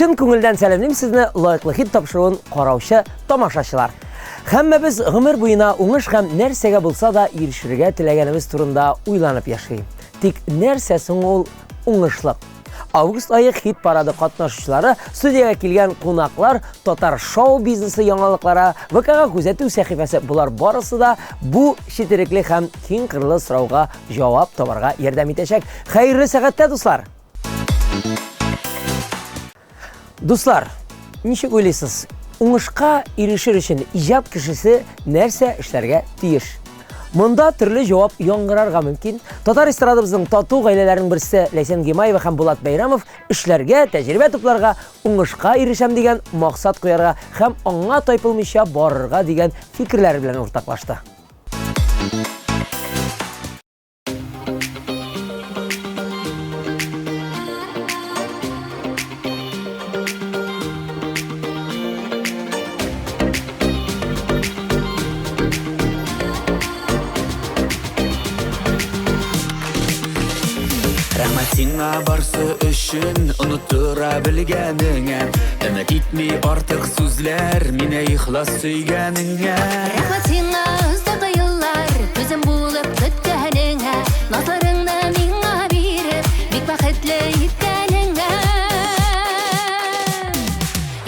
Чын күңелдән сәламлим сезне лаеклы хит тапшыруын караучы тамашачылар. Һәммәбез гомер буена уңыш һәм нәрсәгә булса да ирешергә теләгәнебез турында уйланып яши. Тик нәрсә соң ул уңышлык? Август ае хит парады катнашучылары, студиягә килгән кунаклар, татар шоу-бизнесы яңалыклары, ВКга күзәтү сәхифәсе болар барысы да бу четерекле һәм киң кырлы сорауга җавап табарга ярдәм итәчәк. Хәерле сәгатьтә, дуслар! Дуслар, ничек уйлыйсыз, уңышка ирешер өчен иҗат кешесе нәрсә эшләргә тиеш? Монда төрле җавап яңгырарга мөмкин. Татар эстрадабызның тату гаиләләренең берсе Ләйсән Гимаева һәм Булат Бәйрәмов эшләргә, тәҗрибә тупларга, уңышка ирешәм дигән максат куярга һәм аңа тайпылмыйча барырга дигән фикерләре белән уртаклашты. Рәхмәт сиңа барсы өчен оныттыра белгәнеңә Өмет итми артык сүзләр мине ихлас сөйгәнеңә Рәхмәт сиңа озак еллар түзем булып көткәнеңә Назларыңны миңа биреп бик бәхетле иткәнеңә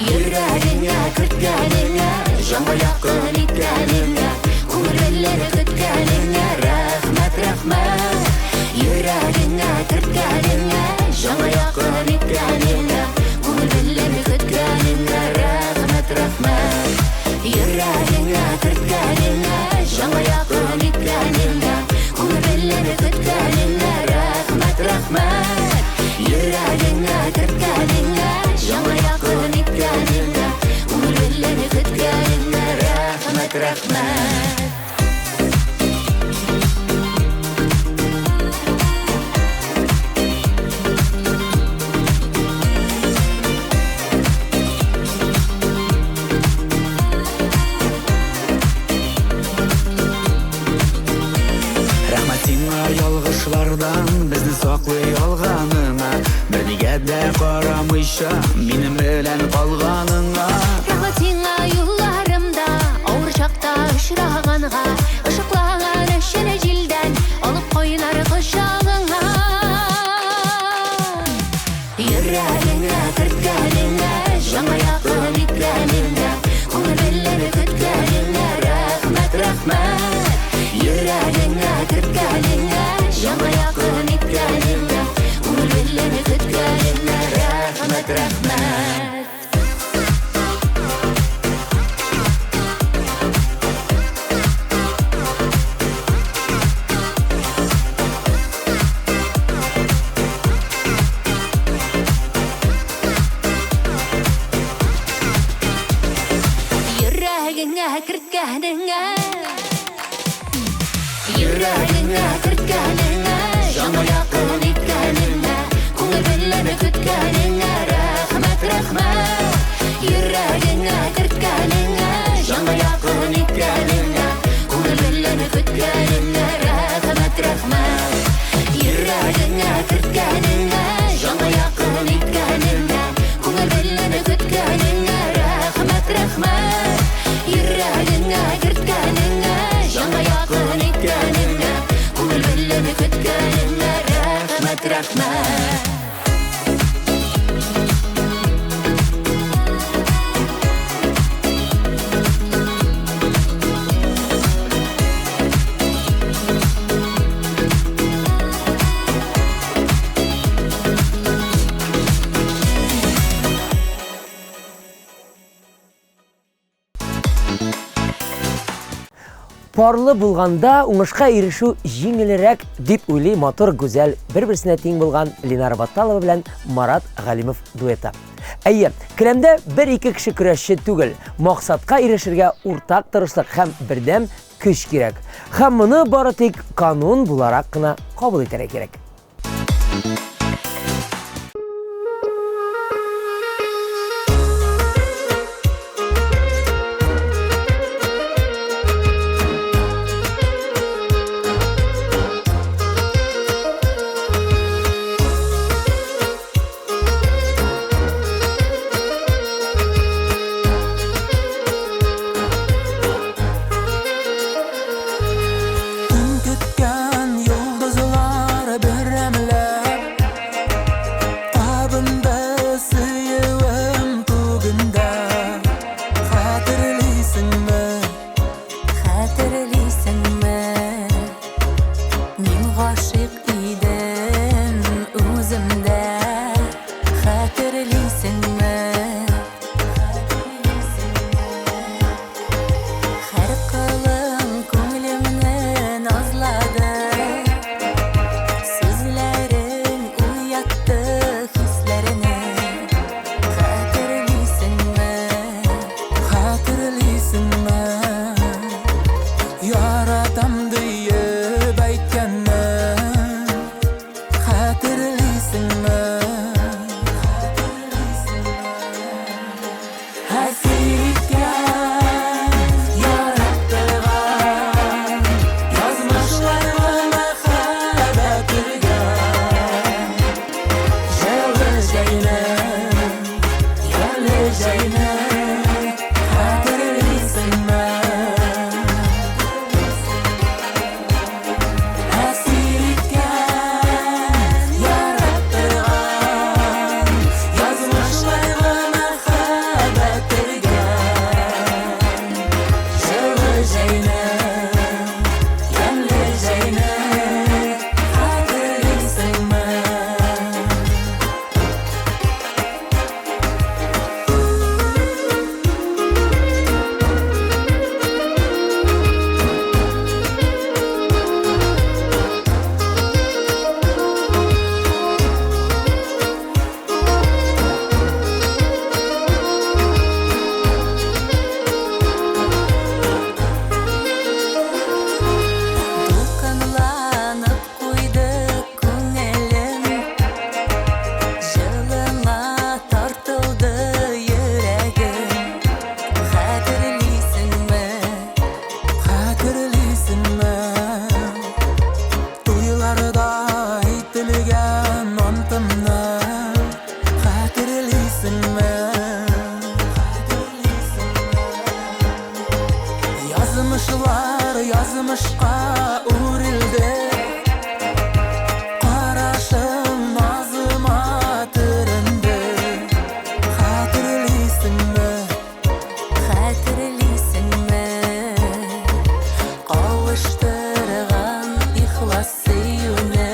Йөрәгеңә керткәнеңә, җанга якын иткәнеңә, күңел көткәнеңә рәхмәт, рәхмәт. Йөрәгеңә керткәнеңә, җанга якын иткәнеңә, күңел көткәнеңә рәхмәт, рәхмәт. Йөрәгеңә керткәнеңә, җанга якын иткәнеңә, күңел көткәнеңә рәхмәт, рәхмәт. Йөрәгеңә керткәнеңә, җанга якын иткәнеңә, күңел көткәнеңә рәхмәт, рәхмәт. Рәхмәт сиңа ялгышлардан безне саклый алганыңа Бернигә дә карамыйча минем белән калганыңа Рәхмәт сиңа юлларымда авыр чакта очраганга, ышыклаган өчен җилдән алып кайнар кочагыңа. Йөрәгеңә керткәнеңә, җанга якын иткәнеңә, күңел белән көткәнеңә рәхмәт, рәхмәт. Йөрәгеңә керткәнеңә, җанга якын иткәнеңә, күңел белән көткәнеңә рәхмәт, рәхмәт. Йөрәгеңә керткәнеңә, йөрәгеңә керткәнеңә, җанга якын иткәнеңә, күңел белән көткәнеңә рәхмәт, рәхмәт. Йөрәгеңә керткәнеңә, җанга якын иткәнеңә, күңел белән көткәнеңә рәхмәт, рәхмәт. Йөрәгеңә керткәнеңә, җанга якын иткәнеңә, күңел белән көткәнеңә рәхмәт, рәхмәт. Йөрәгеңә керткәнеңә, җанга якын иткәнеңә, күңел белән көткәнеңә рәхмәт, рәхмәт. Парлы булганда уңышка ирешү җиңелрәк дип уйлый матур, гүзәл, бер-берсенә тиң булган Ленара Батталова белән Марат Галимов дуэты. Әйе, келәмдә бер-ике кеше көрәшче түгел, максатка ирешергә уртак тырышлык һәм бердәм көч кирәк. Һәм моны бары тик канун буларак кына кабул итәргә кирәк. Хәтерлисеңме? Һәр кылың күңелемне назлады, Сүзләрең уятты хисләрне. Хәтерлисеңме? Хәтерлисеңме? Яратам диеп әйткәнне. Хәтерлисеңме? Әсир иткән, яраттырган, язмышларга мәхәббәт өргән. Җылы җәйне, ямьле җәйне хәтерлисеңме? Әсир иткән, яраттырган, язмышларга мәхәббәт өргән. Җылы җәйне, ямьле җәйне хәтерлисеңме? Дулкынланып куйды күңелем, Җылыңа тартылды йөрәгем. Хәтерлисеңме? Хәтерлисеңме? Туйларда әйтелгән антымны хәтерлисеңме? Язмышлар язмышка үрелде, Карашың назыма төренде. Хәтерлисеңме? Хәтерлисеңме? Кавыштырган ихлас сөюне.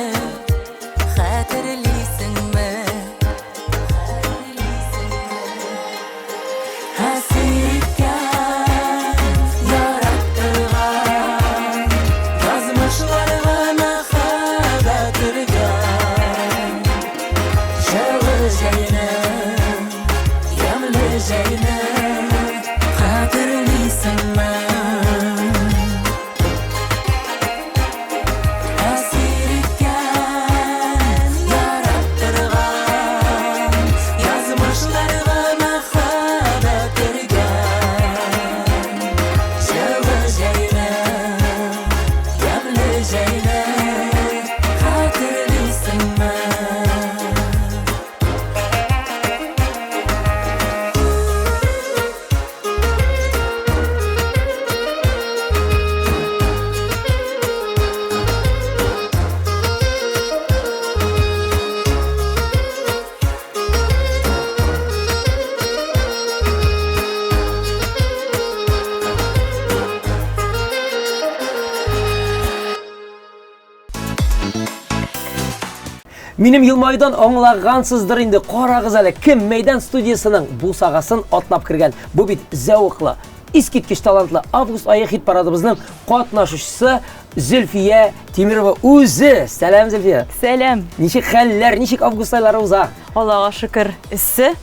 Хәтерлисеңме? Әсир иткән, яраттырган, язмышларга мәхәббәт өргән. Җылы җәйне, ямьле җәйне хәтерлисеңме? Әсир иткән, яраттырган, язмышларга мәхәббәт өргән. Җылы җәйне, ямьле җәйне хәтерлисеңме? Минем елмаюдан аңлагансыздыр инде. Карагыз әле, кем Мәйдан студиясенең бусагасын атлап кергән. Бу бит зәвыклы, искиткеч талантлы август ае хит парадыбызның катнашучысы Зөлфия Тимирова үзе. Сәлам, Зөлфия. Сәлам. Ничек хәлләр, ничек август айлары уза? Аллага шөкер, эссе.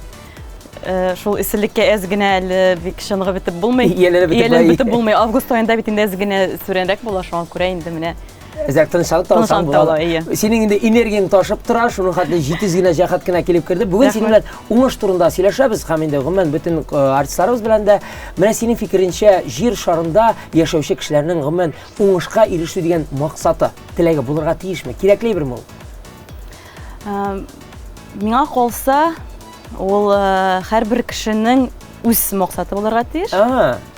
Шул эсселеккә әз генә әле бик чыныгып бетеп булмый. Ияләнеп бетеп Ияләнеп бетеп булмый. Август аенда бит инде әз генә сүрәнрәк була, шуңа күрә инде менә Әзрәк тынычланып та алсаң Тынычланып та була. ала, ие. Синең инде энергияң ташып тора, шуның хәтле җитез генә, җәһәт кенә килеп керде. Бүген синең белән уңыш турында сөйләшәбез һәм инде гомумән бөтен артистларыбыз белән дә. Менә синең фикереңчә, җир шарында яшәүче кешеләрнең гомумән уңышка ирешү дигән максаты, теләге булырга тиешме? Кирәкле әйберме ул? Миңа калса, ул һәрбер кешенең үз максаты булырга тиеш.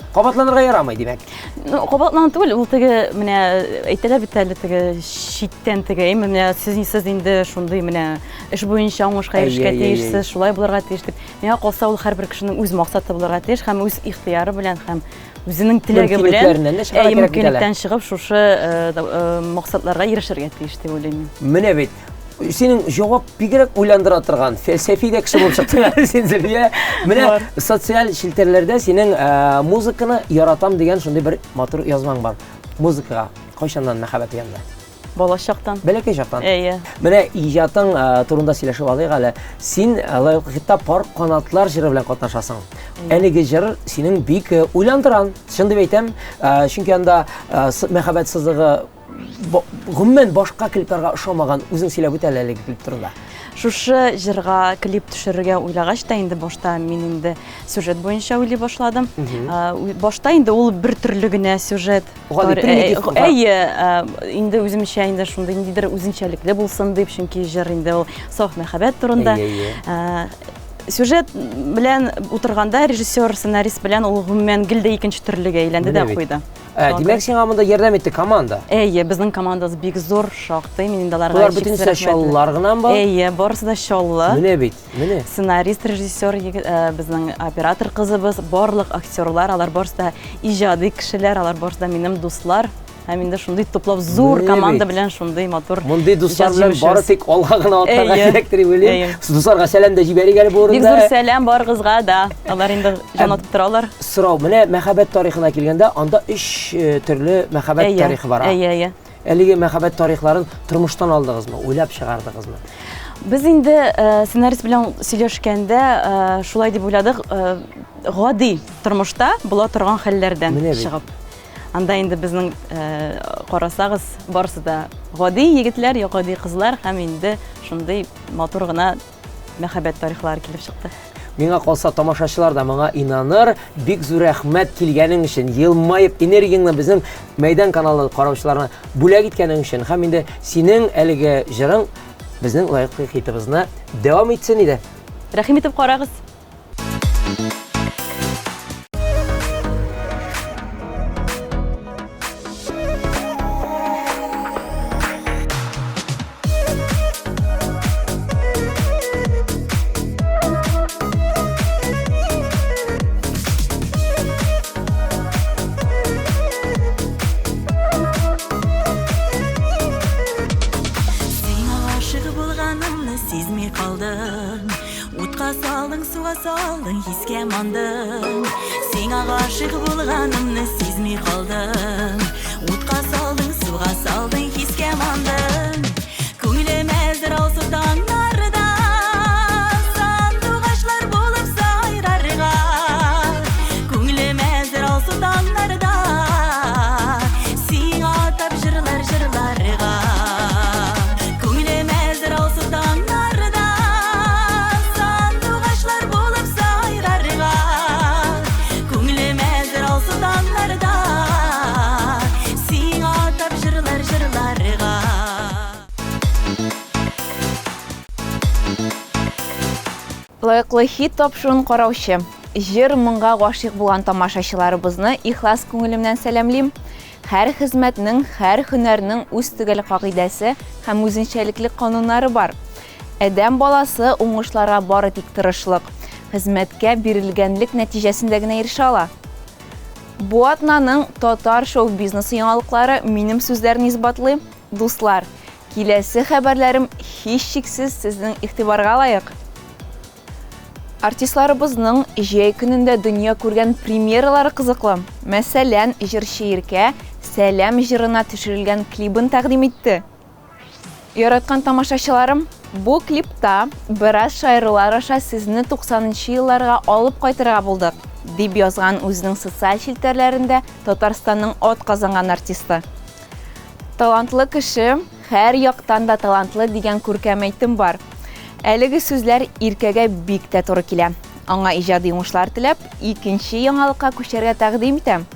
Кабатланырга ярамый, димәк. Ну, кабатлану түгел, ул теге менә әйтәләр бит әле теге читтән теге, әйме, менә сез сез инде шундый менә эш буенча уңышка ирешергә тиешсез, шулай булырга тиеш дип. Миңа калса, ул һәрбер кешенең үз максаты булырга тиеш һәм үз ихтыяры белән һәм үзенең теләге белән Мөмкинлекләреннән дә чыгарга кирәк бит әле. Мөмкинлектән чыгып шушы максатларга ирешергә тиеш дип уйлыйм мин. Менә бит. Синең җавап бигрәк уйландыра торган, фәлсәфи дә кеше булып чыктың әле син, Зөлфия. Менә социаль челтәрләрдә синең э, музыканы яратам дигән шундый бер матур язмаң бар. Музыкага кайчаннан мәхәббәт уянды? Бала чактан. Бәләкәй чактан. Әйе. Менә иҗатың э, турында сөйләшеп алыйк әле. Син э, лаеклы хитта Пар канатлар җыры белән катнашасың. Әлеге җыр синең бик уйландырган. Чын дип әйтәм, чөнки анда мәхәббәт сызыгы гомумән башка клипларга ошамаган. Үзең сөйләп үт әле әлеге клип турында. Шушы җырга клип төшерергә уйлагач та инде башта мин инде сюжет буенча уйлый башладым. Башта инде ул бер төрле генә сюжет. Гади, примитив. Әйе, инде үземчә инде шундый ниндидер үзенчәлекле булсын дип, чөнки җыр инде ул саф мәхәббәт турында. Сюжет белән утырганда режиссер, сценарист белән ул гомумән гел дә икенче төрлегә әйләнде дә куйды. Ә, димәк, сиңа монда ярдәм итте команда. Әйе, безнең командабыз бик зур, шактый. Мин инде аларга Болар бөтенесе чаллылар гынамы бар? Әйе, барысы да чаллы. Менә бит, менә. Сценарист, режиссер, э, безнең оператор кызыбыз, барлык актерлар, алар барысы да иҗади кешеләр, алар барысы да минем дуслар. Һәм инде шундый туплап зур команда белән шундый матур Мондый дуслар белән бары тик алга гына атларга кирәктер дип уйлыйм. Дусларга сәлам дә җибәрик әле бу урында. Бик зур сәлам барыгызга да. Алар инде җан атып торалар. Сорау, менә мәхәббәт тарихына килгәндә, анда өч э, төрле мәхәббәт тарихы бар. Әйе, әйе. Әлеге мәхәббәт тарихларын тормыштан алдыгызмы, уйлап чыгардыгызмы? Без инде э, сценарист белән сөйләшкәндә э, шулай дип уйладык, гади тормышта була торган хәлләрдән чыгып. Анда инде безнең карасагыз, барысы да гади егетләр, я гади кызлар һәм инде шундый матур гына мәхәббәт тарихлары килеп чыкты. Миңа калса, тамашачылар да моңа инаныр. Бик зур рәхмәт килгәнең өчен, елмаеп энергияңне безнең Мәйдан каналы караучыларына бүләк иткәнең өчен һәм инде синең әлеге җырың безнең лаеклы хитыбызны дәвам итсен иде. Рәхим итеп карагыз. Сиңа гашыйк булганымны сизми калдым. Утка салдың, суга салдың, хискә мандың. Сиңа гашыйк булганымны сизми калдым. Утка салдың, суга салдың, хискә мандың. Күңелем әзер алсу таңнарда, сандугачлар булып сайрарга. Күңелем әзер алсу таңнарда, сиңа атап җырлар җырларга. Күңелем әзер алсу таңнарда, сандугачлар булып сайрарга. Күңелем әзер алсу таңнарда, сиңа атап җырлар җырларга. Лаеклы хит тапшыруын караучы, җыр-моңга гашыйк булган тамашачыларыбызны ихлас күңелемнән сәламлим. Һәр хезмәтнең, һәр һөнәрнең үз төгәл кагыйдәсе һәм үзенчәлекле кануннары бар. Адәм баласы уңышларга бары тик тырышлык, хезмәткә бирелгәнлек нәтиҗәсендә генә ирешә ала. Бу атнаның татар шоу-бизнесы яңалыклары минем сүзләрне исбатлый. Дуслар, киләсе хәбәрләрем һичшиксез сезнең игътибарга лаек. Артистларыбызның җәй көнендә дөнья күргән премьералары кызыклы. Мәсәлән, җырчы Иркә Сәлам җырына төшерелгән клибын тәкъдим итте. Яраткан тамашачыларым, бу клипта бераз шаярулар аша сезне 90 нчы елларга алып кайтырга булдык, дип язган үзенең социаль челтәрләрендә Татарстанның атказанган артисты. Талантлы кеше һәр яктан да талантлы дигән күркәм әйтем бар. Әлеге сүзләр Иркәгә бик тә туры килә. Аңа иҗади уңышлар теләп, икенче яңалыкка күчәргә тәкъдим итәм.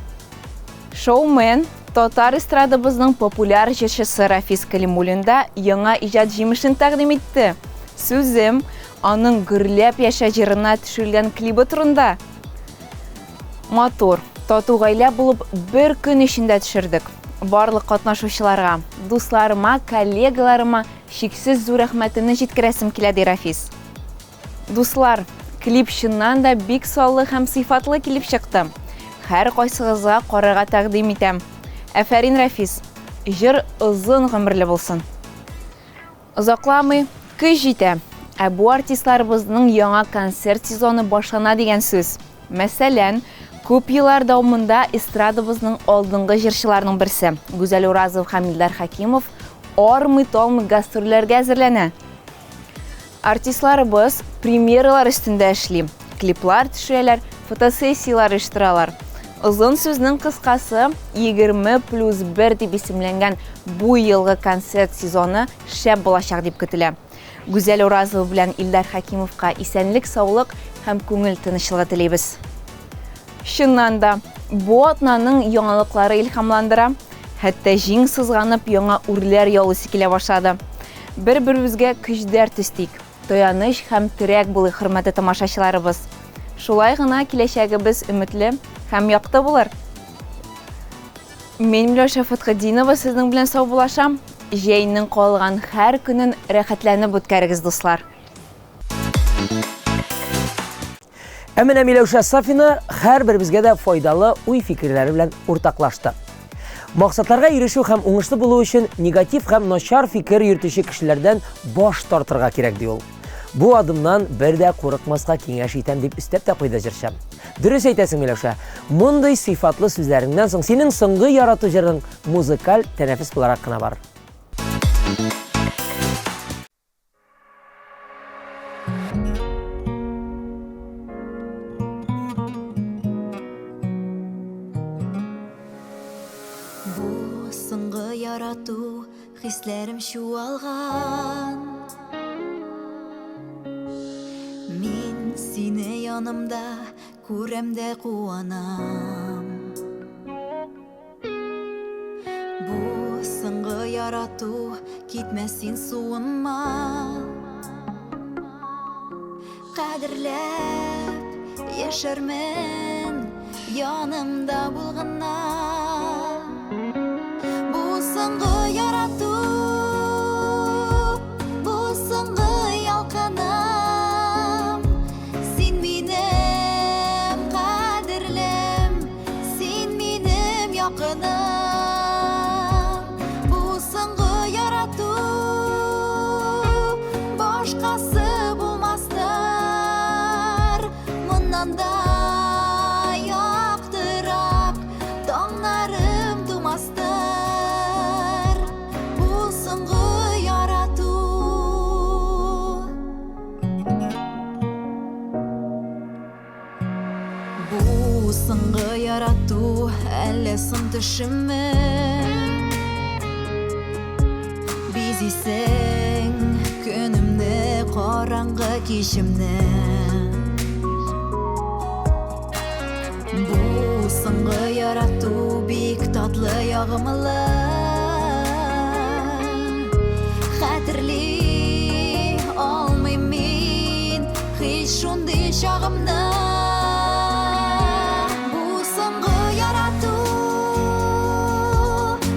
Шоумен, татар эстрадабызның популяр җырчысы Рафис Кәлимуллин да яңа иҗат җимешен тәкъдим итте. Сүзем, аның Гөрләп яшә җырына төшерелгән клибы турында. Матур, тату гаилә булып бер көн эчендә төшердек. Барлык катнашучыларга, дусларыма, коллегаларыма чиксез зур рәхмәтемне җиткерәсем килә, ди Рафис. Дуслар, клип чыннан да бик саллы һәм сыйфатлы килеп чыкты. Һәр кайсыгызга карарга тәкъдим итәм. Әфәрин, Рафис! Җыр озын гомерле булсын! Озакламый көз җитә, ә бу артистларыбызның яңа концерт сезоны башлана дигән сүз. Мәсәлән, күп еллар дәвамында эстрадабызның алдынгы җырчыларының берсе Гүзәл Уразова һәм Илдар Хәкимов армый-талмый гастрольләргә әзерләнә. Артистларыбыз премьералар өстендә эшли, клиплар төшерәләр, фотосессияләр оештыралар. Озын сүзнең кыскасы, 20 плюс 1 дип исемләнгән бу елгы концерт сезоны шәп булачак дип көтелә. Гүзәл Уразова белән Илдар Хәкимовка исәнлек-саулык һәм күңел тынычлыгы телибез. Чыннан да, бу атнаның яңалыклары илһамландыра, хәтта җиң сызганып яңа үрләр яулыйсы килә башлады. Бер-беребезгә көч-дәрт өстик, таяныч һәм терәк булыйк, хөрмәтле тамашачыларыбыз. Шулай гына киләчәгебез өметле һәм якты булыр. Мин Миләүшә Фәтхетдинова сезнең белән саубуллашам. Җәйнең калган һәр көнен рәхәтләнеп үткәрегез, дуслар. Ә менә Миләүшә Сафина һәрберебезгә дә файдалы уй-фикерләре белән уртаклашты. Максатларга ирешү һәм уңышлы булу өчен негатив һәм начар фикер йөртүче кешеләрдән баш тартырга кирәк, ди ул. Бу адымнан бер дә курыкмаска киңәш итәм, дип өстәп тә куйды җырчы. Дөрес әйтәсең, Миләүшә. Мондый сыйфатлы сүзләреңнән соң синең соңгы ярату җырың музыкаль тәнәфес буларак кына бар. Бу соңгы ярату хисләрем чуалган. Мин сине янымда күрәм дә куанам. Бу соңгы ярату, китмә син суынма. Кадерләп яшәрмен, янымда бул гына. Бу соңгы ярату, бу соңгы ялкыным. Син минем кадерлем, Син минем якыным, бу соңгы ярату, башкасы булмастыр. Моннан да яктырак таңнарым тумастыр. Бу соңгы ярату. Бу соңгы ярату әллә соң төшемме? Бизисең көнемне, караңгы кичемне. Бу соңгы ярату бик татлы, ягымлы. Хәтерли алмыйм мин Һич шундый чагымны. Бу соңгы ярату,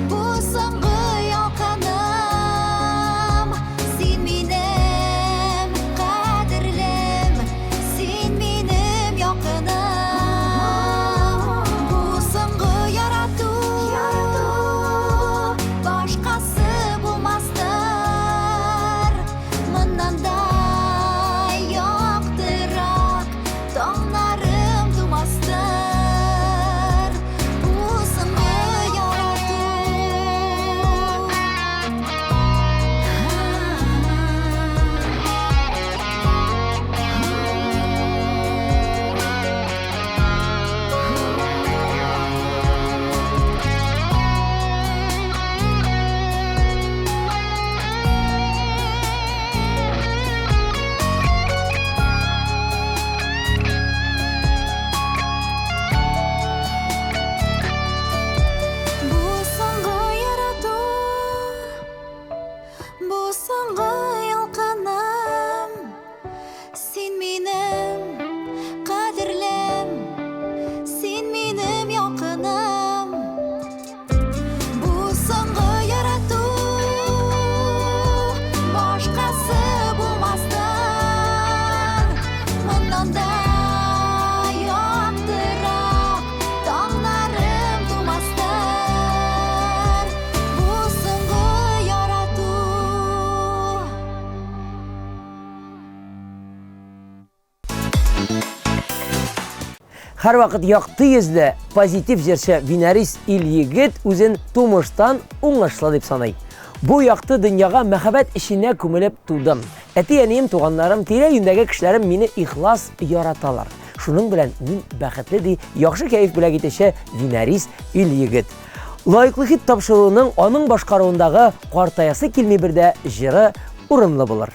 бу соңгы ялкыным. Син минем кадерлем, син минем якыным. Бу соңгы ярату, башкасы булмастыр. Моннан да яктырак таңнарым. Һәрвакыт якты йөзле, позитив җырчы Винарис Ильегет үзен тумыштан уңышлы дип саный. Бу якты дөньяга мәхәббәт эченә күмелеп тудым. Әти-әнием, туганнарым, тирә-юньдәге кешеләрем мине ихлас яраталар. Шуның белән мин бәхетле, ди яхшы кәеф бүләк итүче Винарис Ильегет. Лаеклы хит тапшыруының аның башкаруындагы Картаясы килми бер дә җыры урынлы булыр.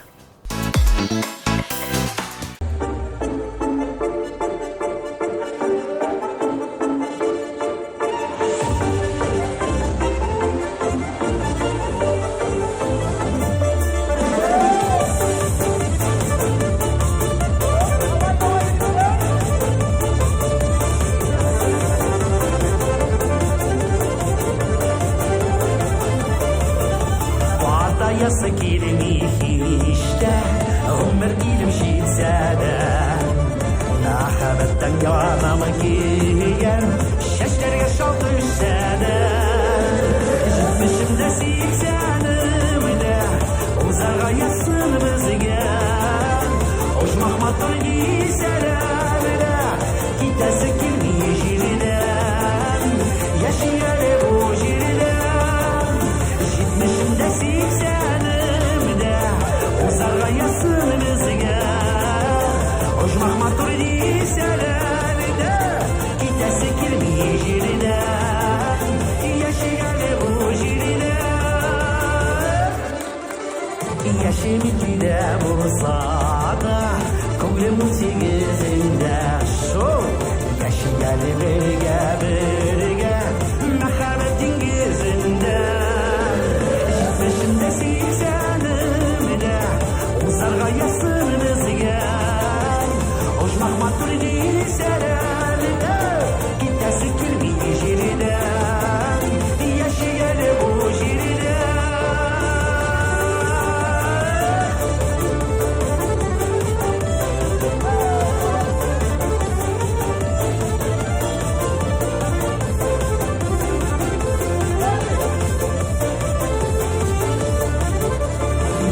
Картаясы килми һич тә, гомер килеп җитсә дә. Мәхәббәттән янам көям, чәчләргә чал төшсә дә. Җитмешемдә, сиксәнемдә, узарга язсын безгә. Оҗмах матур дисәләр дә, китәсе килми җирдән. Яши әле бу җирдә. Җитмешемдә, сиксәнемдә, узарга язсын безгә. Оҗмах матур дисәләр дә, китәсе килми җирдән. Яши әле бу җирдә. Яшем икедә булса да, күңелем унсигезендә шул. Яши әле бергә, бергә, мәхәббәт диңгезендә. Җитмешемдә, сиксәнемдә, узарга язсын безгә. Оҗмах матур дисәләр дә, китәсе килми җирдән. Яши әле бу җирдә.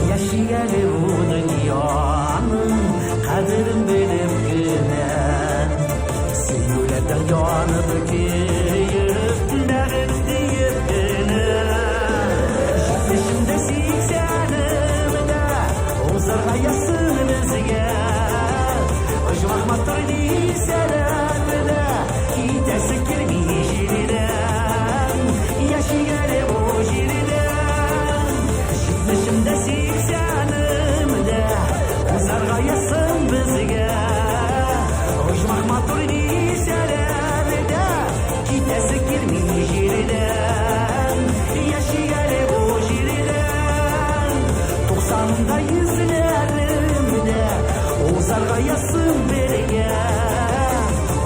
Яши әле бу дөньяның кадерен белеп кенә. Сөюләрдән янып көеп, бәгырь диеп кенә. Җитмешемдә, сиксәнемдә, узарга язсын безгә. Оҗмах матур дисәләр дә, китәсе килми җирдән. Яши әле бу җирдә. Җитмешемдә, сиксәнемдә, узарга язсын безгә. Оҗмах матур дисәләр дә, китәсе килми җирдән. Яши әле бу җирдә. Туксанымда, йөзләремдә, узарга язсын бергә.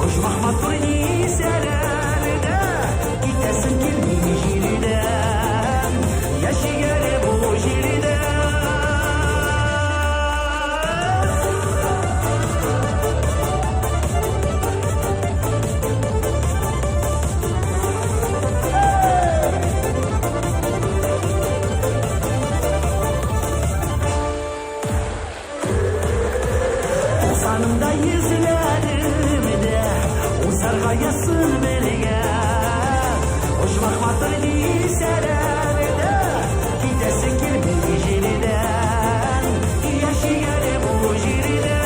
Оҗмах матур дисәләр дә, китәсем килми җирдән. Яши әле бу җирдә. Туксанымда, йөзләремдә, узарга язсын бергә. Оҗмах матур дисәләр дә, китәсе килми җирдән. Яши әле бу җирдә.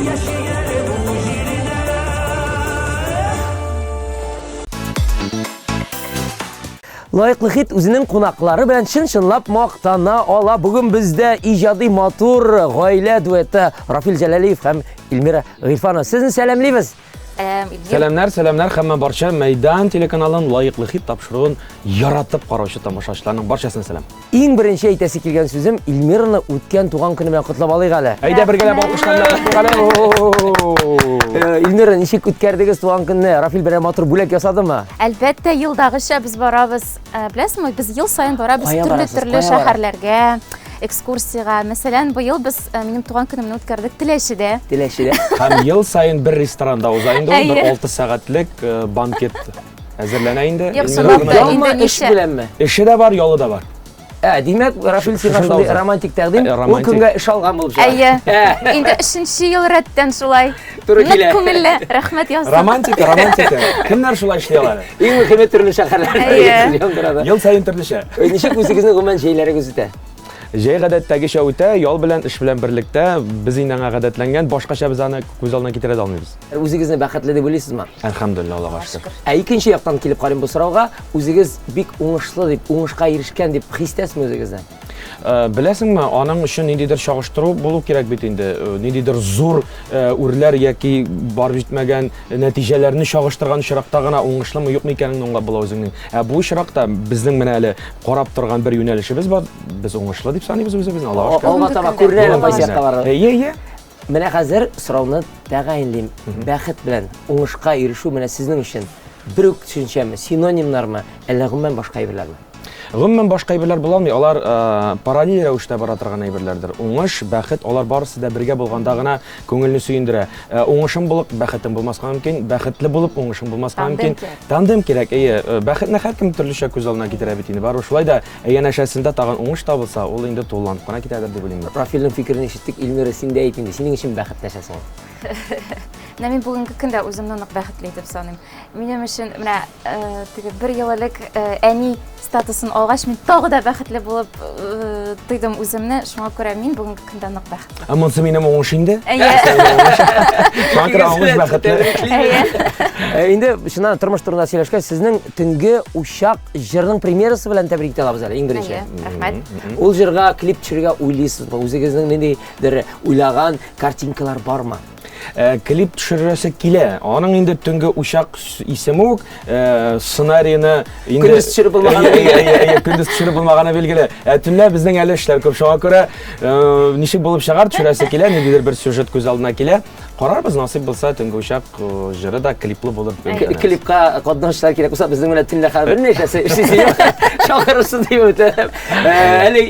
Яши әле бу җирдә. Лаеклы хит үзенең кунаклары белән чын-чынлап мактана ала. Бүген бездә иҗади матур гаилә дуэты Рафил Җәләлиев һәм Эльмира Гыйльфанова. Сезне сәламлибез. Сәлам, Илмир. Сәламнәр, сәламнәр һәм барча Мәйдан телеканалын лаеклы хит тапшыруын яратып караучы тамашачыларның барчасына сәлам. Иң беренче әйтәсе килгән сүзем Эльмираны үткән туган көне белән котлап алыйк әле. Әйдә бергәләп алкышланып Э, Эльмира, ничек үткәрдегез туган көнне? Рафил берәр матур бүләк ясадымы? Әлбәттә, елдагыча без барабыз, э, беләсеңме, без ел саен барабыз Кая барасыз? төрле-төрле Кая барасыз? шәһәрләргә. экскурсиягә. Мәсәлән, быел без э, минем туган көнемне үткәрдек Теләчедә. Теләчедә. Һәм ел саен бер ресторанда уза инде ул, бер 6 сәгатьлек э, банкет әзерләнә инде. Юк, чынлап та инде ничә? Беләнме? Эше дә бар, ялы да бар. Ә, димәк, Рафил сиңа шундый романтик тәкъдим, э, ул көнгә эш алган булып чыга. Әйе. Ә. Инде өченче ел рәттән шулай. Туры килә. Нык күңелле, рәхмәт язсын. Романтика, романтика. Кемнәр шулай эшли ала? Иң мөһиме төрле шәһәрләрдә. Ел саен төрлечә. Э, ничек үзегезнең гомумән җәйләрегез үтә? Җәй гадәттәгечә үтә, ял белән, эш белән берлектә. Без инде аңа гадәтләнгән, башкача без аны күз алдына китерә дә алмыйбыз. Үзегезне бәхетле дип уйлыйсызмы? Әлхәмдүлилләһ, Аллага шөкер. Ә икенче яктан килеп карыйм бу сорауга, үзегез бик уңышлы дип, уңышка ирешкән дип хис итәсезме үзегезне? Э, беләсеңме, аның өчен ниндидер чагыштыру булу кирәк бит инде. Э, ниндидер зур э, үрләр яки барып җитмәгән нәтиҗәләрне чагыштырган очракта гына уңышлымы, юкмы икәнен аңлап була үзеңнең. Ә бу очракта безнең менә әле карап торган бер юнәлешебез бар. Без уңышлы дип саныйбыз үзебезне, Аллага шөкер. Алга таба күренә әле кайсы якка барыр. Әйе, әйе. Менә хәзер сорауны тәгаенлим. Бәхет белән уңышка ирешү менә сезнең өчен бер үк төшенчәме, синонимнармы, әллә гомумән башка әйберләрме? Гомумән башка әйберләр була алмый. Алар э, параллель рәвештә бара торган әйберләрдер. Уңыш, бәхет, алар барысы да бергә булганда гына күңелне сөендерә. Э, уңышың булып, бәхетең булмаска мөмкин, бәхетле булып, уңышың булмаска мөмкин. Тандем кирәк, әйе. Э, бәхетне һәркем төрлечә күз алдына китерә бит инде. Барыбер шулай да Ә янәшәсендә тагын уңыш табылса, ул инде тулыланып кына китәдер дип уйлыйм. Рафилнең фикерен ишеттек. Эльмира, син дә әйт инде, синең өчен бәхет нәрсә соң? Менә мин бүгенге көндә үземне нык бәхетле итеп саныйм. Минем өчен менә э, теге бер ел элек э, әни статусын алгач, мин тагы да бәхетле булып э, тойдым үземне. Шуңа күрә мин бүгенге көндә нык бәхетле. Ә монысы минем уңыш инде. Әйе. Шуңа күрә уңыш бәхетле. Әйе. Инде чыннан тормыш турында сөйләшкәч, сезнең төнге учак Җырның премьерасы белән тәбрик итә алабыз әле, иң беренче. Рәхмәт. Ул җырга клип төшерергә уйлыйсызмы? Үзегезнең ниндидер уйлаган картинкалар бармы? Э, клип төшерәсе килә. Аның инде төнге учак исеме үк э, сценарийны инде көндез төшереп булмаганы билгеле. Көндез төшереп булмаганы билгеле. Ә төнлә безнең әле эшләр күп. Шуңа күрә э, ничек булып чыгар, төшерәсе килә, ниндидер бер сюжет күз алдына килә. Карарбыз, насыйп булса, төнге учак э, җыры да клиплы булыр. Клипка катнашучылар кирәк булса, безнең белән төнлә хәзер берничәсе эшлисе юк. Чакырырсыз дип өметләнәм. Э, әле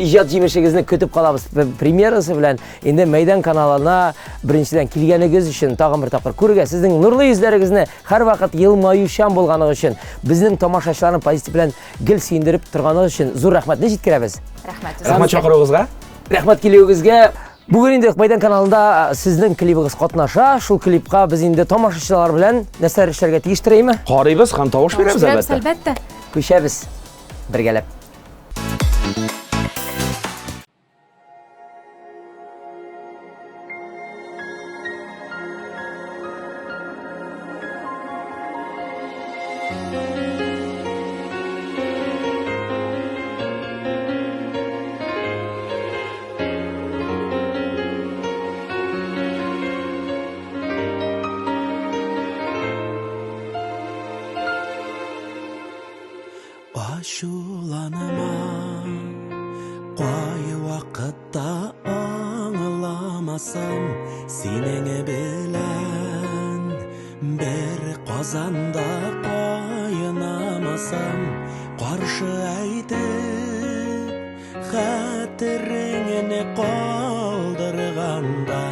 иҗат җимешегезне көтеп калабыз. Премьерасы белән инде Мәйдан каналына беренчедән килгәнегез өчен тагын бер тапкыр күрергә, сезнең нурлы йөзләрегезне һәрвакыт елмаючан булганыгыз өчен, безнең тамашачыларны позитив белән гел сөендереп торганыгыз өчен зур рәхмәтне җиткерәбез. Рәхмәт. Рәхмәт чакыруыгызга. Рәхмәт килүегезгә. Бүген инде Майдан каналында сезнең клибыгыз катнаша. Шул клипка без инде тамашачылар белән нәрсәләр эшләргә тиештер, әйме? Карыйбыз һәм тавыш бирәбез, әлбәттә. Әлбәттә. Күчәбез бергәләп. Ачуланма, кай вакытта аңламасам, синең белән бер казанда кайнамасам, каршы әйтеп, Хәтереңне калдырганда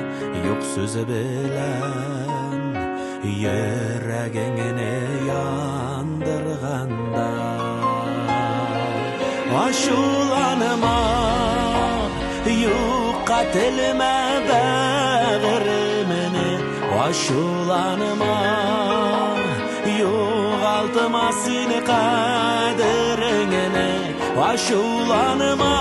юк сүзе белән йөрәгеңне яндырганда Ачуланма юкка телмә бәгыремне Ачуланма югалтма син кадереңне Ачуланма,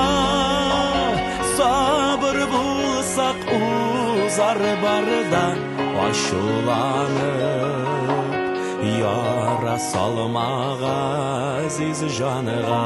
сабыр булсак узар бар да, ачуланып яра салма газиз җанга.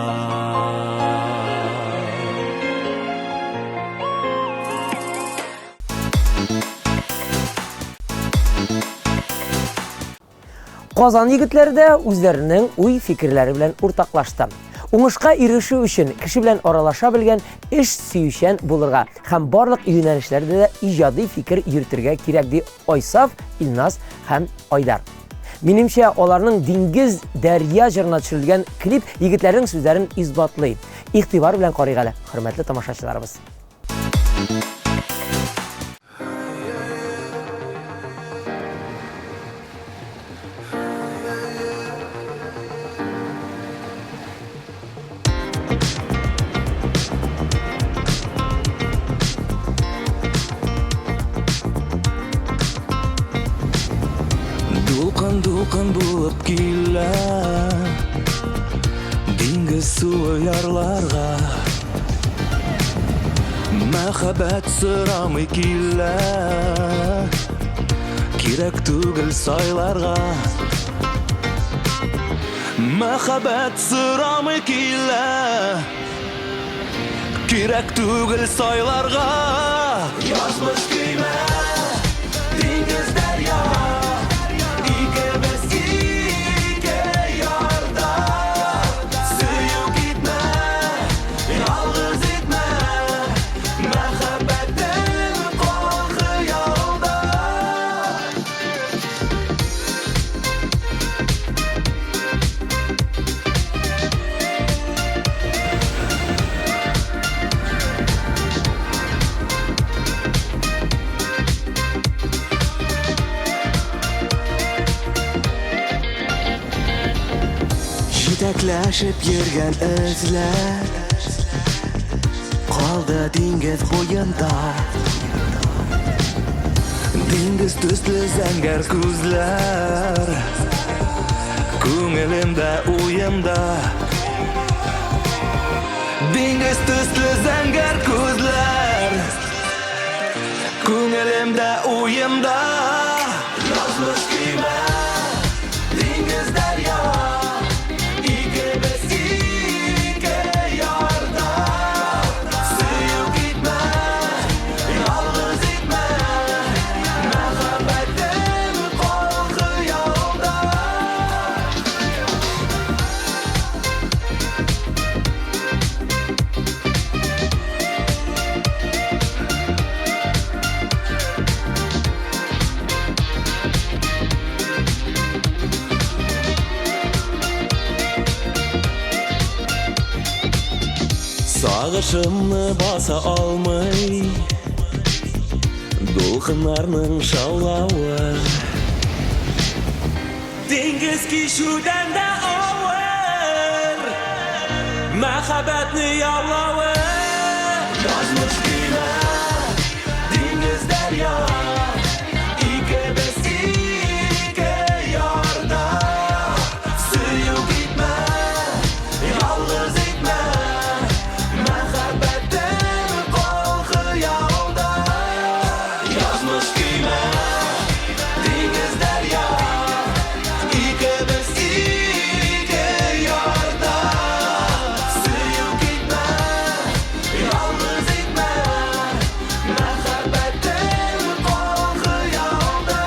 Казан егетләре дә үзләренең уй-фикерләре белән уртаклашты. Уңышка ирешү өчен кеше белән аралаша белгән, эш сөючән булырга һәм барлык юнәлешләрдә дә иҗади фикер йөртергә кирәк, ди Айсаф, Илназ һәм Айдар. Минемчә, аларның Диңгез, дәрья җырына төшерелгән клип егетләрнең сүзләрен исбатлый. Игътибар белән карыйк әле, хөрмәтле тамашачыларыбыз. Дулкын дулкын булып килә Диңгез суы ярларга Мәхәббәт сорамый килә Кирәк түгел сайларга Мәхәббәт сорамый килә Кирәк түгел сайларга Язмыш көймә Диңгез дәрья Икебез ике ярда Сөю китмә Ялгыз итмә Мәхәббәтем кал хыялда Җитәкләшеп йөргән эзләр Калды диңгез буенда Диңгез төсле зәңгәр күзләр Күңелемдә, уемда Диңгез төсле зәңгәр күзләр Күңелемдә, уемда Язмыш көймә Диңгез дәрья Икебез ике ярда Сөю китмә Ялгыз итмә Мәхәббәтем кал хыялда Сагышымны баса алмый Дулкыннарның шаулавы Диңгез кичүдән дә авыр Мәхәббәтне яулавы Язмыш көймә Диңгез дәрья Икебез ике ярда Сөю китмә Ялгыз итмә Мәхәббәтем кал хыялда Язмыш көймә Диңгез дәрья Икебез ике ярда Сөю китмә Ялгыз итмә Мәхәббәтем кал хыялда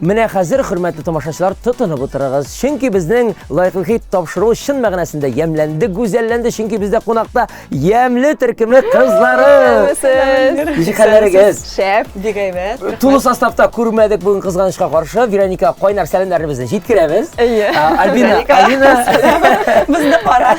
Менә хәзер, хөрмәтле тамашачылар, тотынып утырыгыз. Чөнки безнең лаеклы хит тапшыруы чын мәгънәсендә ямьләнде, гүзәлләнде. Чөнки бездә кунакта ямьле төркеме кызлары. Ничек хәлләрегез? Шәп, бик әйбәт. Тулы составта күрмәдек бүген кызганычка каршы. Вероника, кайнар сәламнәребезне җиткерәбез. Әйе. Альбина, Альбина. Безне кара.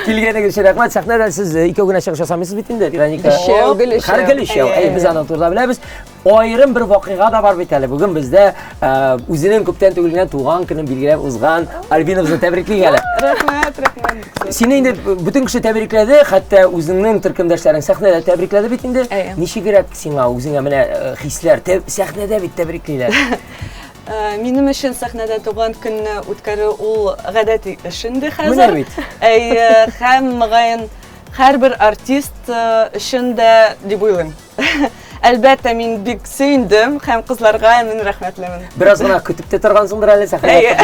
Килгәнегез өчен рәхмәт. Сәхнәдән сез икәү генә чыгыш ясамыйсыз бит инде, Вероника. Өчәү, гел өчәү. Һәр гел өчәү. Әйе, без аның турында беләбез. Аерым бер вакыйга да бар бит әле. Бүген бездә э, үзенең күптән түгел генә туган көнен билгеләп узган Альбинабызны тәбриклик әле. Рәхмәт, рәхмәт. Сине инде бөтен кеше тәбрикләде, хәтта үзеңнең төркемдәшләрең сәхнәдә тәбрикләде бит инде. Ничегрәк сиңа үзеңә менә э, хисләр? Сәхнәдә бит тәбриклиләр. Э, минем өчен сәхнәдә туган көнне үткәрү ул гадәти эш инде хәзер. Менә бит. Әйе, һәм мөгаен һәрбер артист өчен дә дип уйлыйм. Әлбәттә, мин бик сөендем һәм кызларга мин рәхмәтлемен. Бераз гына көтеп тә торгансыңдыр әле сәхнәгә.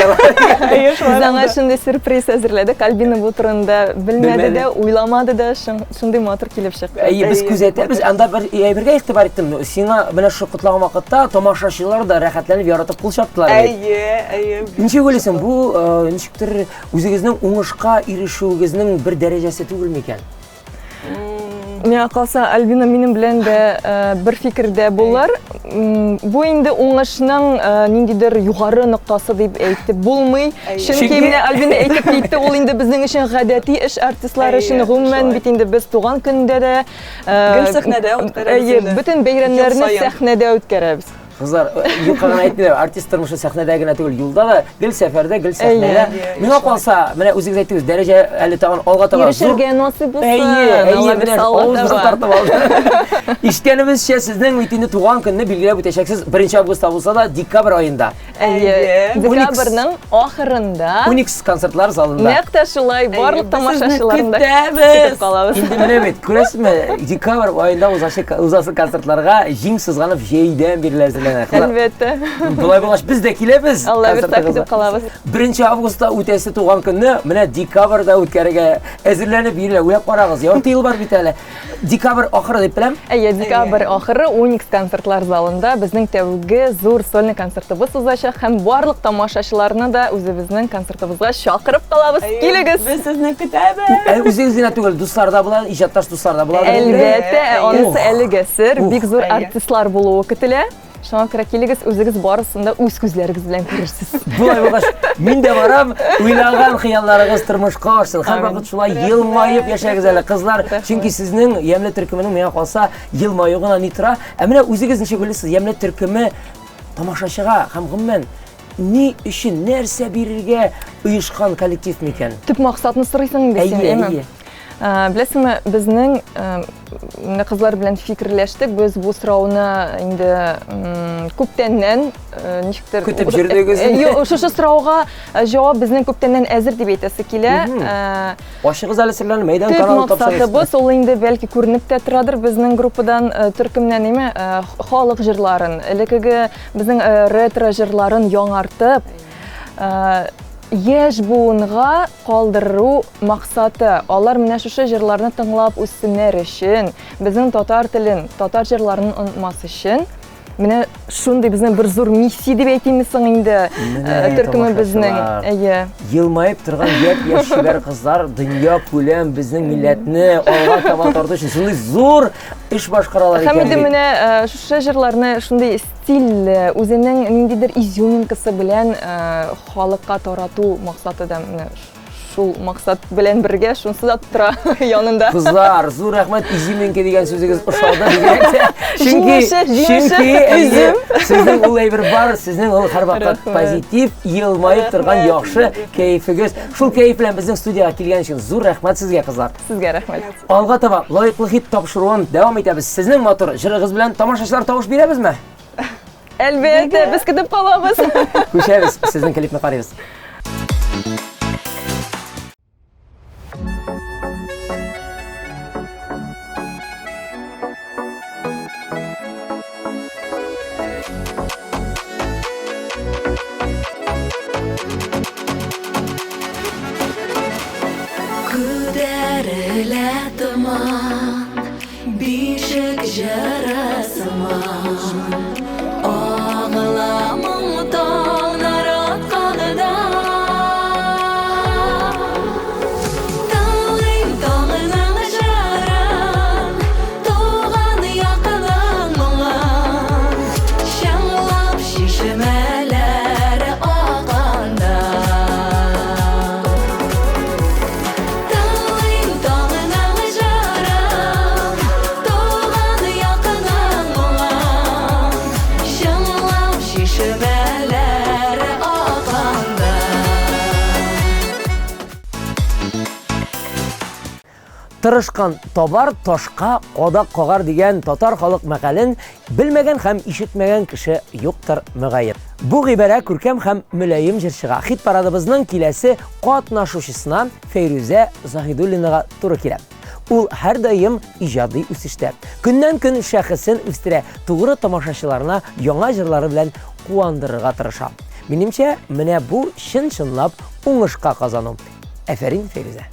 Әйе, шулай. Без аңа шундый сюрприз әзерләдек. Альбина бу турында белмәде дә, уйламады да, шундый матур килеп чыкты. Әйе, без күзәтәбез. Анда бер әйбергә игътибар иттем. Сиңа менә шушы котлаган вакытта тамашачылар да рәхәтләнеп яратып кул чаптылар. Әйе, әйе. Ничек уйлыйсың, бу э, ничектер үзегезнең уңышка ирешүегезнең бер дәрәҗәсе түгел микән? Миңа калса, Альбина минем белән дә э, бер фикердә булыр. Бу инде уңышның э, ниндидер югары ноктасы дип әйтеп булмый. Чөнки менә Альбина әйтеп китте, ул инде безнең өчен гадәти эш артистлар өчен гомумән бит инде без туган көндә дә э, гел сәхнәдә үткәрәбез. Әйе, бөтен бәйрәмнәрне сәхнәдә үткәрәбез. Кызлар, э, юкка гына әйтмиләр, артист тормышы сәхнәдә генә түгел, юлда да, гел сәфәрдә, гел сәхнәдә. Миңа калса, менә үзегез әйттегез, дәрәҗә әле тагын алга таба. Ирешергә насыйп булсын. Әйе, әйе, менә авызны тартып алды. Ишеткәнебезчә, сезнең бит инде туган көнне билгеләп үтәчәксез 1 августта булса да, декабрь аенда. Әйе, декабрьнең ахырында. Уникс концертлар залында. Нәкъ тә шулай, барлык тамашачыларны да көтеп калабыз. Инде менә бит, күрәсезме, декабрь аенда узасы, узасы концертларга җиң сызганып җәйдән бирле әзерләнә. Әлбәттә. Болай булгач, без дә киләбез. Алла бирса көтеп калабыз. 1 августта үтәсе туган көнне менә декабрьдә үткәрергә әзерләнеп йөриләр. Уйлап карагыз, ярты ел бар бит әле. Декабрь ахыры дип беләм. Әйе, декабрь ахыры Уникс концертлар залында безнең тәүге зур сольный концертыбыз узачак һәм барлык тамашачыларны да үзебезнең концертыбызга чакырып калабыз. Килегез! Без сезне көтәбез. Ә үзегез генә түгел, дуслар да була, иҗатташ дуслар да була. Әлбәттә, анысы әлегә сер, бик зур артистлар булуы көтелә. Шуңа күрә килегез, үзегез барысын да үз күзләрегез белән күрерсез. Болай булгач, мин дә барам, уйлаган хыялларыгыз тормышка ашсын. Һәрвакыт шулай елмаеп яшәгез әле, кызлар. Чөнки сезнең Ямьле төркеменең миңа калса елмаю гына ни тора. Ә менә үзегез ничек уйлыйсыз, Ямьле төркеме тамашачыга һәм гомумән ни өчен, нәрсә бирергә оешкан коллектив микән? Төп максатны сорыйсың инде син, әйеме? Беләсеңме, безнең менә кызлар белән фикерләштек, без бу сорауны инде күптәннән ничектер көтеп йөрдегез. Юк, шушы сорауга җавап безнең күптәннән әзер дип әйтәсе килә. Ачыгыз әле серләрне, мәйдан каналы тапшырыгыз. Төп максатыбыз ул инде бәлки күренеп тә торадыр безнең группадан, төркемнән, әйме, халык җырларын, элеккеге безнең ретро җырларын яңартып, яшь буынга калдыру максаты, алар менә шушы җырларны тыңлап үссеннәр өчен, безнең татар телен, татар җырларын онытмас өчен, менә шундый безнең бер зур миссия дип әйтимме соң инде, э, төркемебезнең. Әйе. Елмаеп торган япь-яшь чибәр кызлар дөнья күләм безнең милләтне алга таба тарту өчен шундый зур эш башкаралар икән. Һәм инде менә э, шушы җырларны шундый стиль, үзенең ниндидер изюминкасы белән э, халыкка тарату максаты да менә шул максат белән бергә шунысы да тора янында. Кызлар, зур рәхмәт, изюминка дигән сүзегез ошады бигрәк тә. Чөнки чөнки изюм сезнең ул әйбер бар, сезнең ул һәрвакыт позитив, елмаеп торган яхшы кәефегез. Шул кәеф белән безнең студиягә килгән өчен зур рәхмәт сезгә, кызлар. Сезгә рәхмәт. Алга таба лаеклы хит тапшыруын дәвам итәбез. Сезнең матур җырыгыз белән тамашачылар тавыш бирәбезме? Әлбәттә, без көтеп калабыз. Күчәбез, сезнең клипны карыйбыз. Күтәрелә томан Бишек җыры сыман Агыла моң таңнар атканда. Тыңлыйм таңның җырын, Туган якның моңын, Чыңлап чишмәләр акканда. Тыңлыйм таңның җырын, Туган якның моңын, Чыңлап чишмәләр акканда. Тырышкан табар, ташка кадак кагар дигән татар халык мәкален белмәгән һәм ишетмәгән кеше юктыр, мөгаен. Бу гыйбарә күркәм һәм мөлаем җырчыга, хит-парадыбызның киләсе катнашучысына Фәйрүзә Заһидуллинага туры килә. Ул һәрдаим иҗади үсештә. Көннән-көн шәхесен үстерә, тугры тамашачыларына яңа җырлары белән куандырырга тырыша. Минемчә, менә бу чын-чынлап уңышка казану. Әфәрин, Фәйрүзә!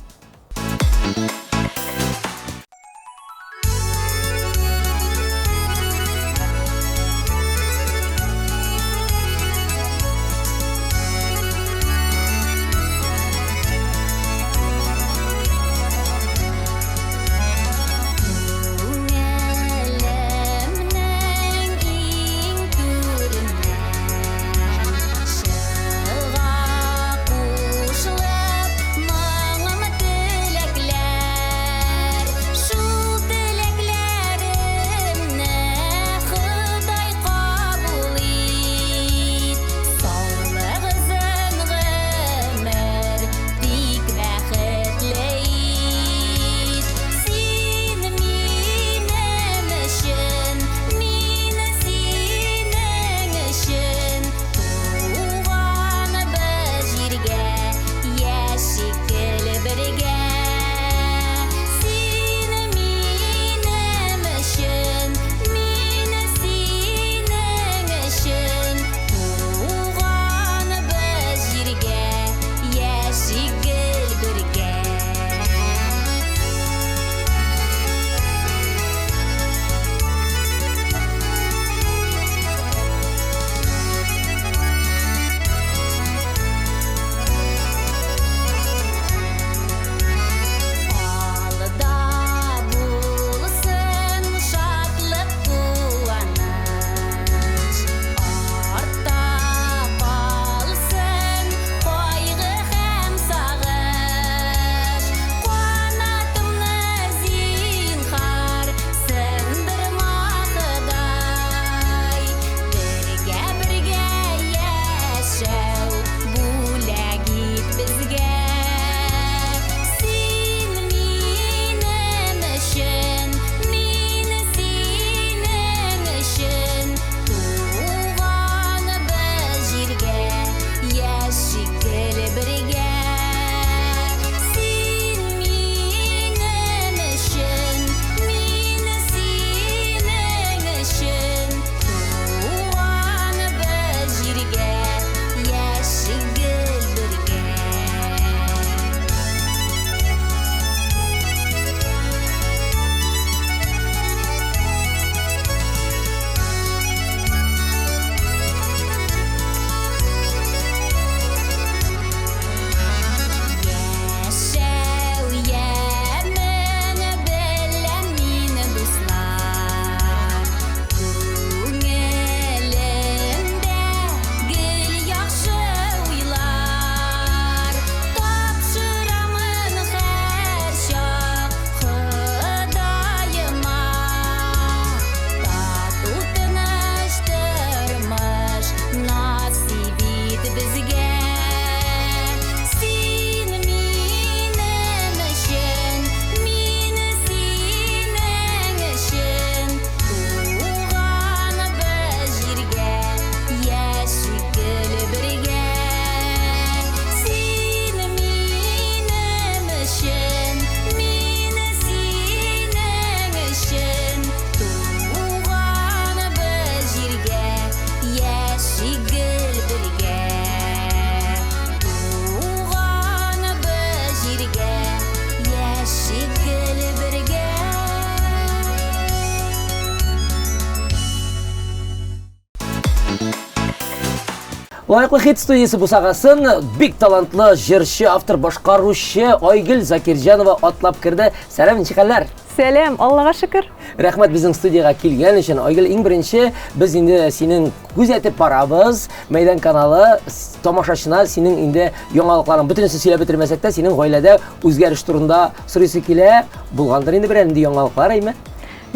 Лаеклы хит студиясе бусагасын бик талантлы җырчы, автор, башкаручы Айгөл Закирҗанова атлап керде. Сәлам, ничек хәлләр? Сәлам, Аллага шөкер. Рәхмәт безнең студиягә килгән өчен. Айгөл, иң беренче без инде синең күзәтеп барабыз. Мәйдан каналы тамашачына синең инде яңалыкларың бөтенесен сөйләп бетермәсәк тә, синең гаиләдә үзгәреш турында сорыйсы килә. Булгандыр инде берәр нинди яңалыклар, әйме?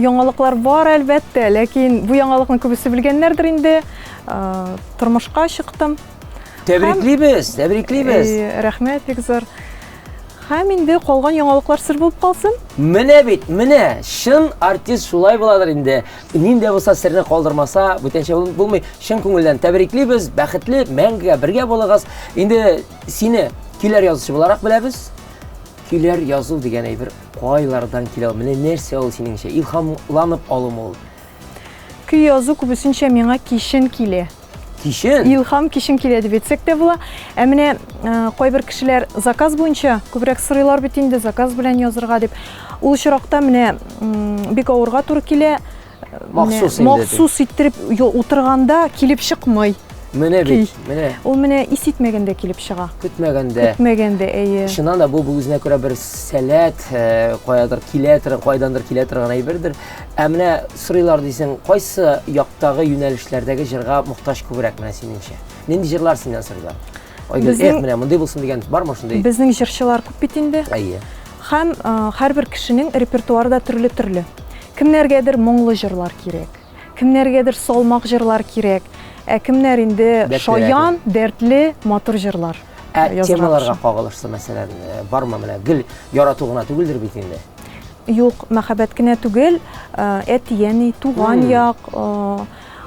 Яңалыклар бар, әлбәттә, ләкин бу яңалыкны күбесе белгәннәрдер инде. Тормышка чыктым. Тәбриклибез, тәбриклибез. Рәхмәт бик зур. Һәм инде калган яңалыклар сер булып калсын. Менә бит, менә, чын артист шулай буладыр инде. Нинди булса серне калдырмаса, бүтәнчә булмый. Чын күңелдән тәбриклибез, бәхетле, мәңгегә бергә булыгыз. Инде сине көйләр язучы буларак беләбез. Көйләр язу дигән әйбер кайлардан килә ул? Менә нәрсә ул синеңчә? Илһамланып алумы ул? Көй язу күбесенчә миңа кичен килә. Кичен? Илһам кичен килә дип әйтсәк тә була. Ә менә кайбер кешеләр заказ буенча күбрәк сорыйлар бит инде, заказ белән язырга дип. Ул очракта менә бик авырга туры килә. Махсус инде. Махсус иттереп утырганда килеп чыкмый. Менә бит, менә. Ул менә ис итмәгәндә килеп чыга. Көтмәгәндә. Көтмәгәндә, әйе. Чыннан да бу үзенә күрә бер сәләт, каядыр килә торган, кайдандыр килә торган әйбердер. Ә менә сорыйлар дисең, кайсы яктагы юнәлешләрдәге җырга мохтаҗ күбрәк менә синеңчә? Нинди җырлар синнән сорыйлар? Айгөл, эх, менә мондый булсын дигән бармы шундый? Безнең җырчылар күп бит инде. Әйе. Һәм һәрбер кешенең репертуары да төрле-төрле. Кемнәргәдер моңлы җырлар кирәк, кемнәргәдер салмак җырлар кирәк, ә кемнәр инде шаян, дәртле, матур җырлар. Ә темаларга кагылышлы, мәсәлән, бармы менә гел ярату гына түгелдер бит инде? Юк, мәхәббәт кенә түгел, әти-әни, туган як,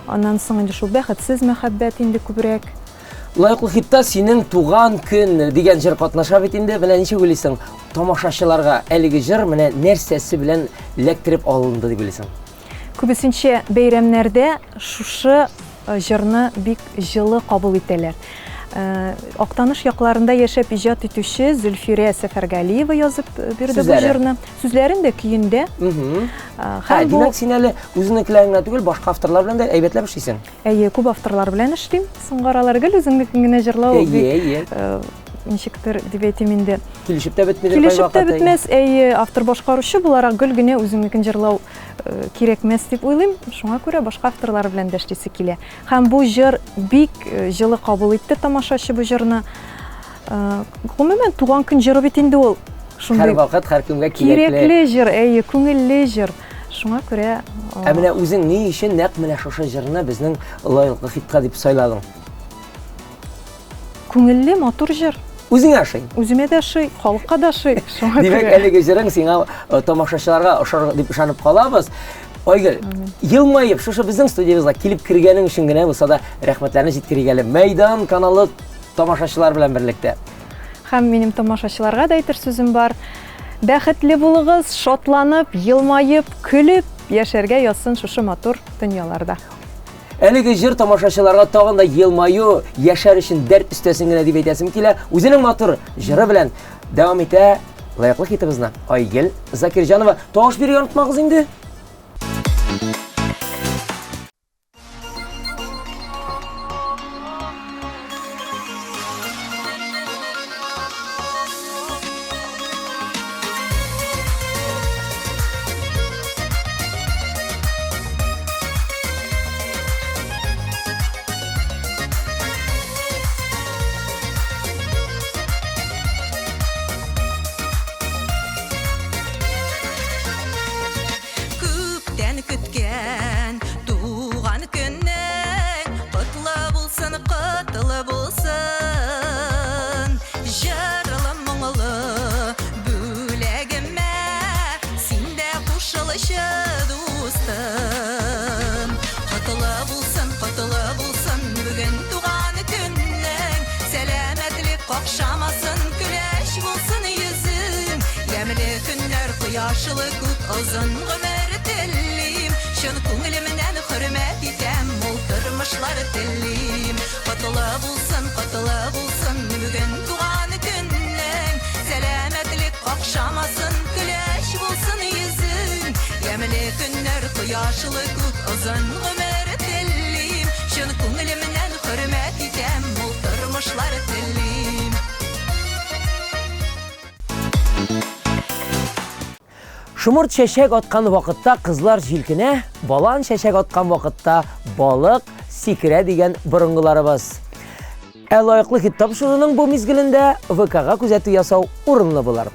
аннан соң инде шул бәхетсез мәхәббәт инде күбрәк. Лаеклы хитта синең туган көн дигән җыр катнаша бит инде. Менә ничек уйлыйсың, тамашачыларга әлеге җыр менә нәрсәсе белән эләктереп алынды дип уйлыйсың? Күбесенчә бәйрәмнәрдә шушы җырны бик җылы кабул итәләр. Актаныш якларында яшәп иҗат итүче Зөлфирә Сәфәргалиева язып бирде бу җырны. Сүзләрен дә, көен дә. Һәм димәк, син әле үзеңнекеләр генә түгел, башка авторлар белән дә әйбәтләп эшлисең. Әйе, күп авторлар белән эшлим. Соңгы аралар гел үзеңнекен генә җырлау бик әйе, әйе. Ничектер дип әйтим инде. Килешеп тә бетмидер Килешеп тә бетмәс, әйе, автор-башкаручы буларак гел генә үзеңнекен җырлау кирәкмәс дип уйлыйм. Шуңа күрә башка авторлар белән дә эшлисе килә. Һәм бу җыр бик җылы кабул итте тамашачы бу җырны. Гомумән, туган көн җыры бит инде ул. Шундый һәрвакыт һәркемгә кирәкле. Кирәкле җыр, әйе, күңелле җыр. Шуңа күрә Ә менә үзең ни өчен нәкъ менә шушы җырны безнең лаеклы хитка дип сайладың? Күңелле, матур җыр. Үзеңә ошый? Үземә дә ошый, халыкка да ошый. Шуңа күрә. Димәк, әлеге җырың сиңа э, тамашачыларга ошар дип ышанып калабыз. Айгөл, елмаеп, шушы безнең студиябезгә килеп кергәнең өчен генә булса да рәхмәтләрне җиткерик әле. Мәйдан каналы тамашачылар белән берлектә. Һәм минем тамашачыларга да әйтер сүзем бар. Бәхетле булыгыз, шатланып, елмаеп, көлеп яшәргә язсын шушы матур дөньяларда. Әлеге җыр тамашачыларга тагын да елмаю, яшәр өчен дәрт өстәсен генә дип әйтәсем килә. Үзенең матур җыры белән дәвам итә лаеклы хитыбызны Айгөл Закирҗанова. Тавыш бирергә онытмагыз инде. Күптән көткән туган көннең Котлы булсын, котлы булсын. Җырлы моңлы бүләгемә Син дә кушылчы, дустым. Котлы булсын, котлы булсын Бүген туган көннең. Сәламәтлек какшамасын, Көләч булсын йөзең. Ямьле көннәр, кояшлы күк, Озын гомер телим. Чын күңелемнән хөрмәт итәм, Мул тормышлар телим. Котлы булсын, котлы булсын Бүген туган көннең. Сәламәтлек какшамасын, Көләч булсын йөзең. Ямьле көннәр, кояшлы күк, Озын гомер телим. Чын күңелемнән хөрмәт итәм, Мул тормышлар телим. Шомырт чәчәк аткан вакытта кызлар җилкенә, балан чәчәк аткан вакытта балык сикерә дигән борынгыларыбыз. Ә лаеклы хит тапшыруның бу мизгелендә ВКга күзәтү ясау урынлы булыр.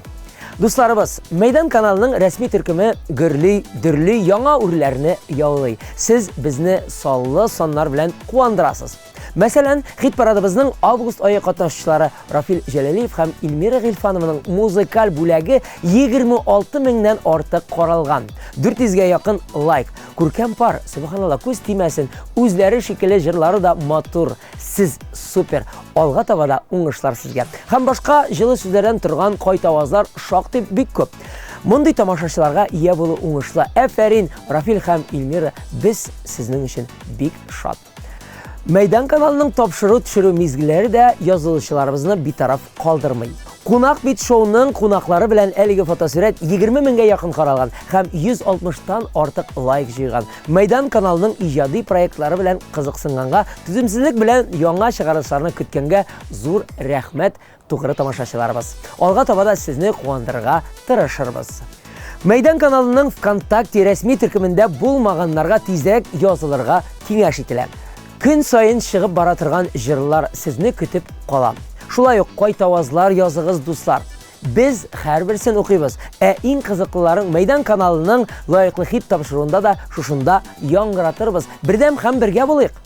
Дусларыбыз, Мәйдан каналының рәсми төркеме гөрли, дөрли яңа үрләрне яулый. Сез безне саллы саннар белән куандырасыз. Мәсәлән, хит-парадыбызның август ае катнашучылары Рафил Җәләлиев һәм Эльмира Гыйльфанованың музыкаль бүләге 26 меңнән артык каралган. 400 гә якын лайк. Күркәм пар, сөбханалла, күз тимәсен, үзләре шикелле җырлары да матур. Сез супер! Алга таба да уңышлар сезгә. Һәм башка җылы сүзләрдән торган кайтавазлар шактый бик күп. Мондый тамашачыларга ия булу уңышлы. Әфәрин, Рафил һәм Эльмира, без сезнең өчен бик шат. Мәйдан каналының тапшыру төшерү мизгелләре дә язылучыларыбызны битараф калдырмый. Кунак бит шоуның кунаклары белән әлеге фотосурәт 20 меңгә якын каралган һәм 160 тан артык лайк җыйган. Мәйдан каналының иҗади проектлары белән кызыксынганга, түземсезлек белән яңа чыгарылышларны көткәнгә зур рәхмәт, тугры тамашачыларыбыз. Алга таба да сезне куандырырга тырышырбыз. Мәйдан каналының ВКонтакте рәсми төркемендә булмаганнарга тизрәк язылырга киңәш ителә. Көн саен чыгып бара торган җырлар сезне көтеп кала. Шулай ук кайтавазлар языгыз, дуслар. Без һәрберсен укыйбыз. Ә иң кызыклыларын Мәйдан каналының лаеклы хит тапшыруында да шушында яңгыратырбыз. Бердәм һәм бергә булыйк!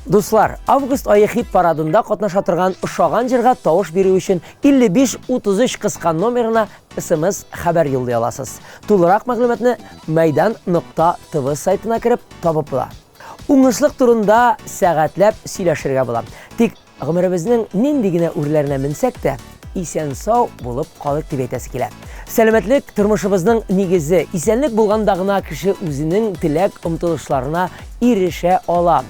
Дуслар, август ае хит парадында катнаша торган ошаган җырга тавыш бирү өчен 55 33 кыска номерына смс хәбәр юллый аласыз. Тулырак мәгълүматны мәйдан.тв сайтына кереп табып була. Уңышлык турында сәгатьләп сөйләшергә була. Тик Гомеребезнең нинди генә үрләренә менсәк тә, исән-сау булып калыйк дип әйтәсе килә. Сәламәтлек тормышыбызның нигезе. Исәнлек булганда гына кеше үзенең теләк-омтылышларына ирешә ала.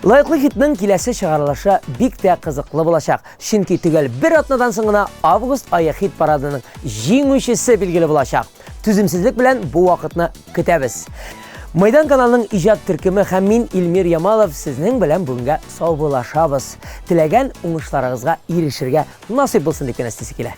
Лаеклы хитның киләсе чыгарылышы бик тә кызыклы булачак. Чөнки төгәл бер атнадан соң гына август ае хит парадының җиңүчесе билгеле булачак. Түземсезлек белән бу вакытны көтәбез. Майдан каналының иҗат төркеме һәм мин Илмир Ямалов сезнең белән бүгенгә саубуллашабыз. Теләгән уңышларыгызга ирешергә насыйп булсын дип кенә өстисе килә.